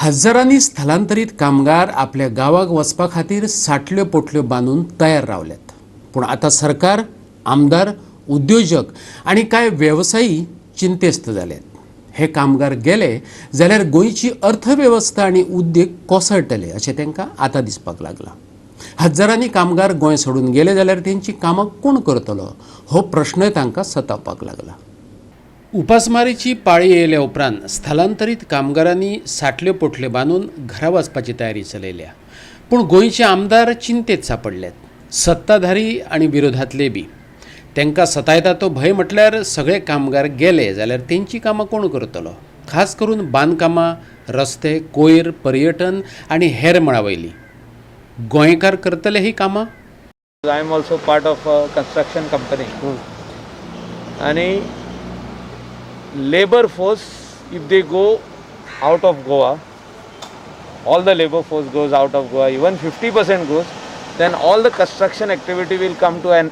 हजारांनी स्थलांतरीत कामगार आपल्या गांवाक वचपा खातीर साटल्यो पोटल्यो बांदून तयार रावल्यात. पूण आतां सरकार, आमदार, उद्योजक आनी कांय वेवसायी चिंतेस्त जाल्यात. हे कामगार गेले जाल्यार गोंयची अर्थवेवस्था आनी उद्देग कोसळटले अशें तांकां आतां दिसपाक लागलां. हजारांनी कामगार गोंय सोडून गेले जाल्यार तेंची कामां कोण करतलो हो प्रश्नय तांकां सतावपाक लागला. उपासमारीची पाळी येयल्या उपरांत स्थलांतरीत कामगारांनी साटल्यो पोटल्यो बांदून घरा वचपाची तयारी चलयल्या. पूण गोंयचे आमदार चिंतेत सांपडल्यात, सत्ताधारी आनी विरोधांतले बी. तांकां सतायता तो भंय म्हटल्यार सगळे कामगार गेले जाल्यार तेंची कामां कोण करतलो, खास करून बांदकामां, रस्ते, कोयर, पर्यटन आनी हेर मळां वयलीं. गोंयकार करतले ही कामां? I am also part of a construction company. आणि labour force, if they go out of Goa, all the labour force goes out of Goa, even 50% goes, then all the construction activity will come to an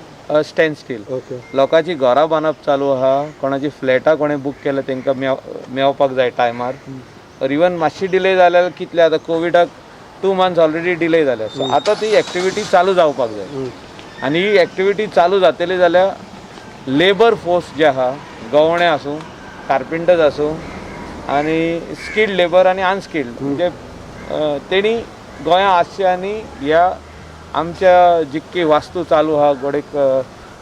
standstill. लोकांची घरां बांदप चालू आहा, कोणाची फ्लॅटां कोणें book केल्या, तांकां मेवपाक जाय टायमार. ऑर इवन मातशी डिले जाल्यार कितले, आतां कोविडाक 2 मंथ्स ऑलरेडी डिले जाल्या. सो आतां ती एक्टिविटी चालू जावपाक जाय आनी ही एक्टिविटी चालू जातली जाल्यार लेबर फोर्स जे आहा, गवणे आसूं, कार्पेंटर्स आसूं आनी स्किल्ड लेबर आनी अनस्किल्ड, म्हणजे तेणी गोंया आसचे आनी ह्या आमच्या जितकी वास्तू चालू आहा, गोडेक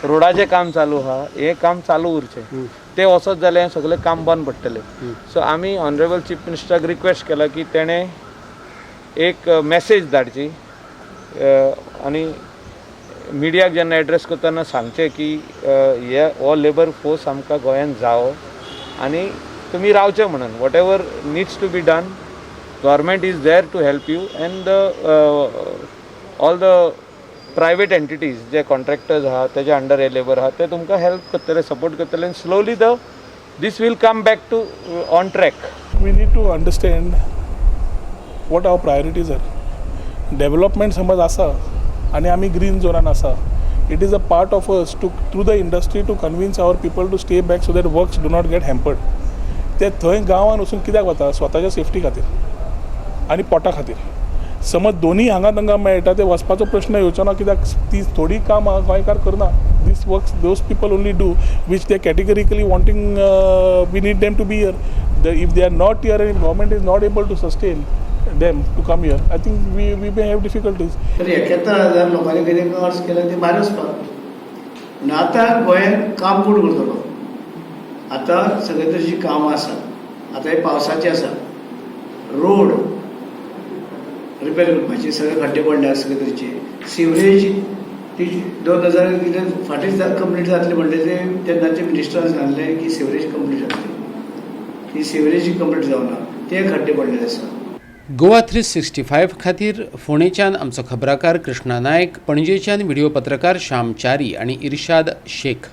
रोडाचें काम चालू आहा, हें काम चालू उरचें. ते वचत जाल्यार हें सगळें काम बंद पडटलें. सो आमी ऑनरेबल चीफ मिनिस्टराक रिक्वेस्ट केला की तेणें एक मॅसेज धाडची आनी मिडियाक जेन्ना एड्रेस करतना सांगचें की हे हो लेबर फोर्स आमकां गोंयांत जावो आनी तुमी रावचे म्हणून. Whatever needs to be done, government is there to help you and the all the private entities, J contractors आहा, तेजे अंडर हे लेबर आहा, ते तुमकां हेल्प करतले, सपोर्ट करतले आनी slowly the this will come back to on track. We need to understand what our priorities are. Development समज आसा आनी आमी ग्रीन झोनान आसा, it is a part of us to, through the industry, to convince our people to stay back so that works do not get hampered. ते थंय गांवान वचून कित्याक वता? स्वताच्या सेफ्टी खातीर आनी पोटा खातीर. समज दोनूय हांगा तांकां मेळटा, ते वचपाचो प्रश्न येवचो ना. कित्याक ती थोडीं कामां गोंयकार करना. This works those people only do which they categorically wanting, we need them to be here. If they are not here and government is not able to sustain them to come here, I think we may have difficulties. तर 71,000 लोकांनी कितें अर्ज केला ते भायर वचपाक. पूण आतां गोंयांत काम कोण करतलो? आतां सगळे तरेचीं कामां आसात. आतां हे पावसाचें आसा, रोड रिपेर करपाचे, सगळे खड्डे पडल्या सगळे तरेचे. सिवरेज ती 2000 कितें फाटीं कंप्लीट जातली म्हणलें ते तेन्नाचे मिनिस्टरान सांगलें की सिवरेज कंप्लीट जातली. ती सिवरेज कंप्लीट जावना, ते खड्डे पडलेले आसा. गोवा 365 खातीर फोंडेच्यान आमचो खबराकार कृष्णा नायक, पणजेच्यान व्हिडिओ पत्रकार श्याम च्यारी आनी इर्शाद शेख.